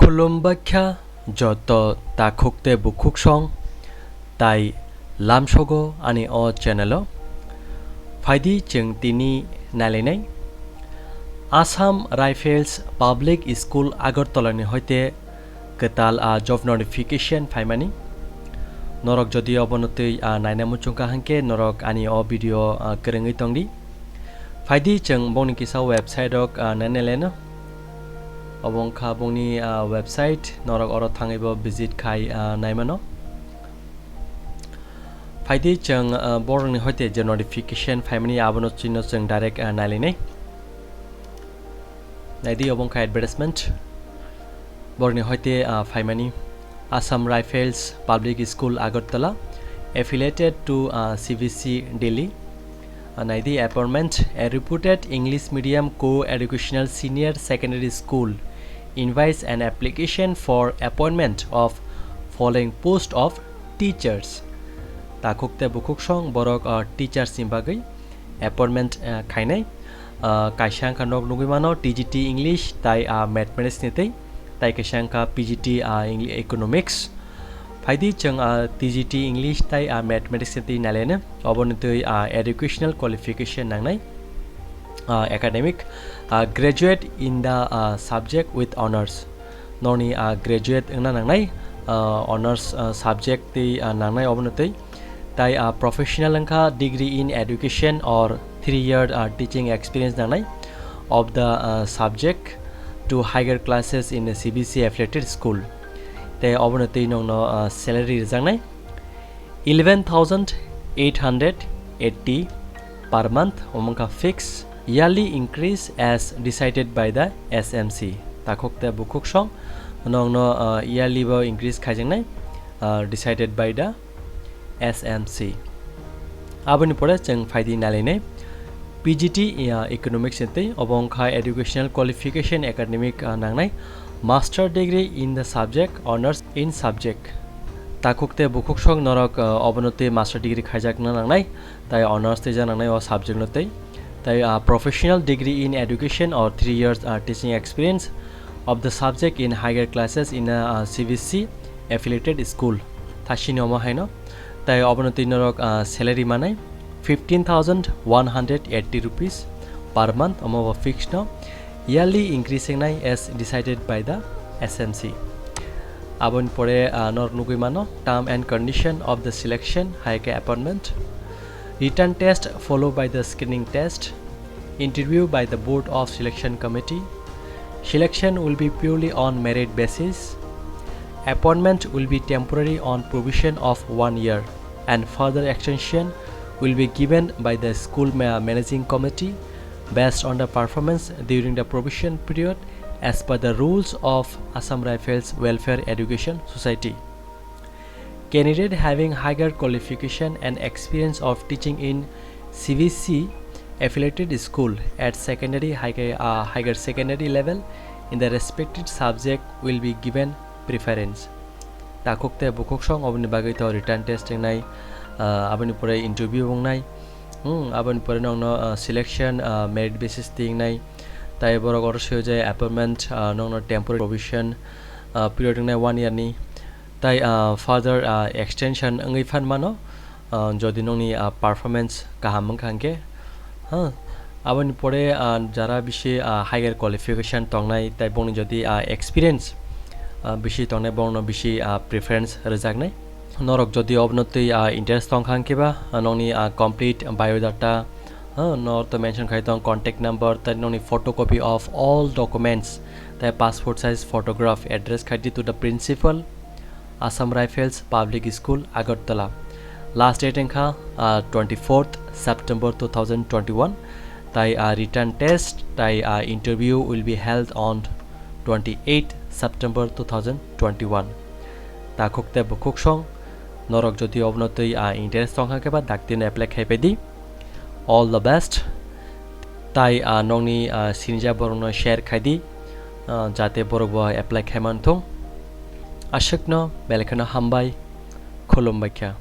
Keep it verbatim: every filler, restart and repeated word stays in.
Khulumbaikha joto takhuk tei bukhuk song tai lamsogo ani o channel o. Phaidi chwng tini nailainai Assam Rifles Public School Agartala ni hoite kwtal a job notification phaimani. Norok jodi obono twi a naina muchungkha hwnkhe norok ani o video a kwrwngwi tongdi. Phaidi chwng bongni kisa website rok a nainai laino. Obo wngkha bongni a website, norok oro thangwi bo visit khai a naimano. Phaidi chwng a borokni hoite je notification phaimani abono chwngno chwng direct a nailainai. Naidi obo wngkha advertisement. Borokni hoite a phaimani Assam Rifles Public School Agartala, affiliated to a C B C Delhi. A naidi appointment, a reputed English medium co-educational senior secondary school invites an application for appointment of following post of teachers. Takhuk tei bukhuk song borok a teachers ni bagwi appointment a khainai. Ah, kaisa wngkha nok nugwi mano T G T English tai, ah, Mathematics ni tei, tai kaisa wngkha P G T, ah, Eng-, Economics. Phaidi chwng, ah, T G T English tai, ah, Mathematics ni twi nailaino, oboni twi, ah, educational qualification nangnai, ah, academic, ah, graduate in the, ah, subject with honors. Nokni, ah, graduate wngna nangnai, ah, honors, ah, subject twi, ah, nangnai obono twi. Tai, ah, professional wngkha degree in education or three year, ah, teaching experience nangnai of the, ah, subject to higher classes in a C B C affiliated school. Tai obono twi nokno, ah, salary rwjaknai eleven thousand eight hundred eighty per month, omo wngkha fix. Yearly increase as decided by the S M C. Takhuk tei bukhuk song nokno, ah, yearly bo increase khaijaknai, ah, decided by the S M C. Aboni pore chwng phaidi nailainai P G T, ah, Economics ni twi, obo wngkha educational qualification academic, ah, nangnai master degree in the subject, honors in subject. Takhuk tei bukhuk song norok, ah, obono twi master degree khaijakna nangnai, tai honors twi janangnai o subject no tei, tai, ah, professional degree in education or three years, ah, teaching experience of the subject in higher classes in a, ah, C B C affiliated school. Thasini omo haino, tai obono twi norok, ah, salary manai fifteen thousand one hundred eighty rupees per month, omo bo fixed no. Yearly increase wngnai as decided by the S M C. Aboni pore, ah, norok nugwi mano term and condition of the selection, hai khe appointment, written test followed by the screening test, interview by the Board of Selection Committee. Selection will be purely on merit basis. Appointment will be temporary on probation of one year, and further extension will be given by the school ma-, managing committee based on the performance during the probation period as per the rules of Assam Rifles Welfare Education Society. Candidate having higher qualification and experience of teaching in C B C affiliated school at secondary, higher, uh, higher secondary level in the respected subject will be given preference. Takhuk tei bukhuk song oboni bagwi to written test wngnai, uh, aboni pore interview wngnai, hmm, aboni pore nokno, uh, selection, uh, merit basis twi wngnai, tai borok oro swi je appointment, uh, nokno temporary provision, uh, period wngnai one year ni, tai, uh, further, uh, extension wngwi phan mano, uh, jodi nokni, uh, performance kaham wngkha hwnkhe, ha, aboni pore, ah, jara bisi, ah, higher qualification tongnai, tai bongni jodi, ah, experience, ah, bisi tongnai, bongno bisi, ah, preference rwjaknai. Norok jodi obono twi, ah, interest tongkha hwnkhe ba, ah, nokni, ah, complete biodata, ah, norok to mention khai tong, contact number, tai nokni photocopy of all documents, tai passport size photograph, address khai di to the principal, Assam Rifles Public School, Agartala. Last date wngkha, ah, twenty-fourth September two thousand twenty-one. Tai, ah, written test, tai, ah, interview will be held on twenty-eighth September two thousand twenty-one. Takhuk tei bukhuk song, norok jodi obono twi, ah, interest tongkha khe ba daktino apply khai pai di. All the best. Tai, ah, nokni, ah, sinijak borokno share khai di, ah, jate borok bo apply khai man thung. Aswkno belai kheno hambai, khulumbai kha.